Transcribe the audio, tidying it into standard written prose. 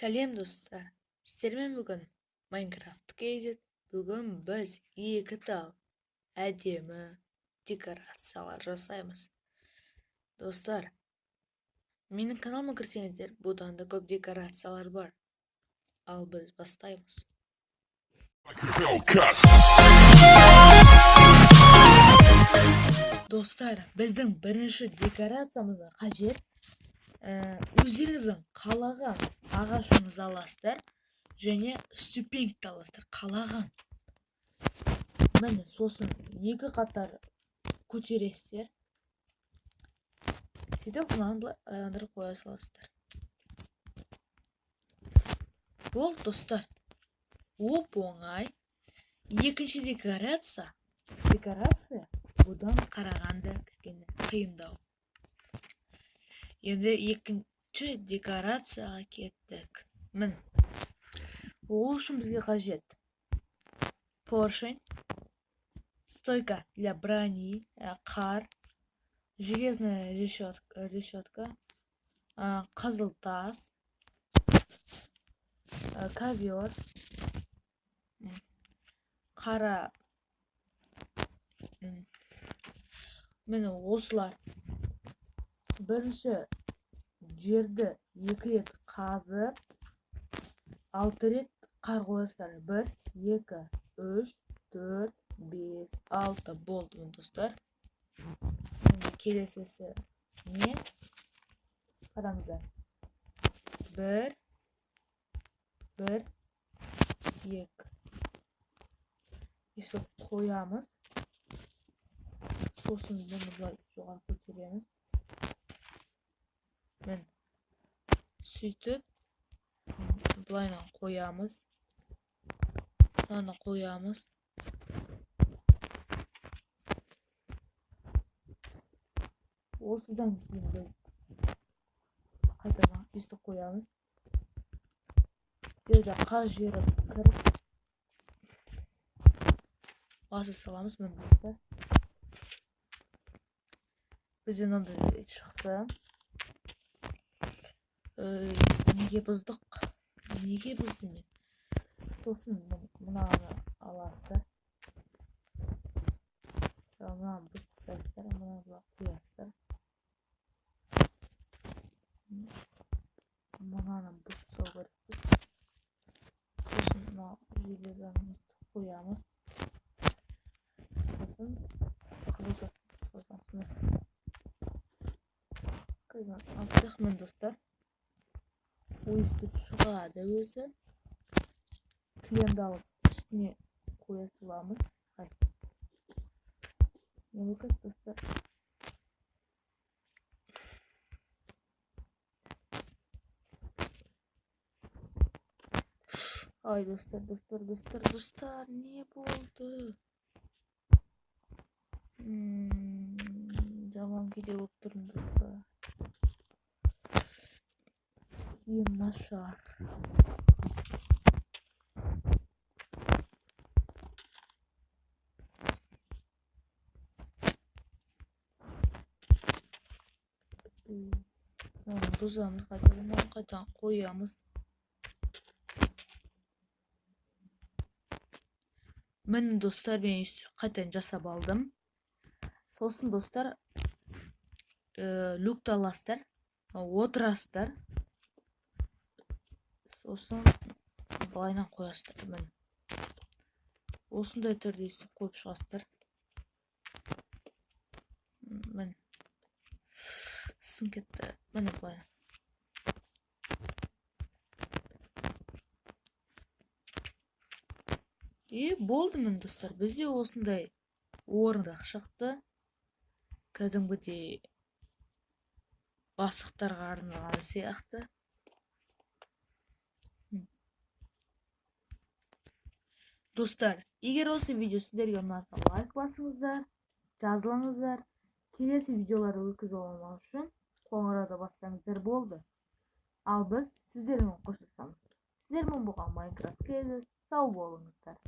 Сәлем достар, сіздермен бүгін Minecraft KZ. Бүгін біз екі тал әдемі декорациялар жасаймыз. Достар, менің каналыма кірсеңіздер, бұдан да көп декорациялар бар. Ал біз бастаймыз. Достар, біздің бірінші декорациямызға қажет өздеріңіздің қалаған ағашыңызды аласыздар және ступенькті аласыздар, қалаған. Міне, сосын екі қатар көтересіздер. Сөйтіп мынаны былай айландырып қоя саласыздар. Болды, достар. Оп-оңай. Екінші декорация. Декорация бұдан қарағанда кішкене қиындау. Енді екінші декорацияға кеттік. Міне. Ол үшін бізге қажет поршень, стойка для брони, қар, железная решетка, қызыл тас, ковер, қара, міне осылар. Бірінші жерді екі рет қазып, 6 рет қар қоясыздар. 1, 2, 3, 4, 5, 6 болды міне достар. Енді келесісі не? Қараңыздар. 1, 1, 2. Өйстіп қоямыз. Сосын бұны былай жоғары көтереміз. Міне. Сөйтіп былайынан қоямыз. Мынаны қоямыз. Осыдан кейін біз қайтадан өйстіп қоямыз. Бұл жерде қаз жері кіріп баса саламыз. Міне достар. Бізде мынандай шықты. Неге бұздық? Неге бұздым мен? Сосын мынаны аласыздар. Мынаны бұзып тастайсыздар, мынаны былай қоясыздар. Мынаны бұзып тастау керекпіз. Сосын мына железаны қоямыз. Сосын қызыл тасты қосамыз. Алып міне достар. Өйстіп шығады өзі. Кілемді алып үстіне қоя саламыз. Не болып достар? Ай, достар, достар, достар, достар, не болды? Жаман күйде болып тұрмын, достар. Киім нашар. Мынаны бұзамыз, қайтадан мынаны қайтадан қоямыз. Міне достар, мен қайтадан жасап алдым. Сосын достар, люкті аласыздар, отырасыздар. Сосын былайынан қоясыздар. Міне. Осындай түрде өйстіп қойып шығасыздар. Міне. Сын кетті. Міне былай. И болды міне достар. Бізде осындай орындық шықты. Кәдімгідей бастықтарға арналған сияқты. Достар, егер осы видео сіздерге ұнаса, лайк басыңыздар, жазылыңыздар. Келесі видеоларды өткізіп алмау үшін қоңырауды бассаңыздар болды. Ал біз сіздермен қоштасамыз. Сіздермен болған Minecraft KZ. Сау болыңыздар.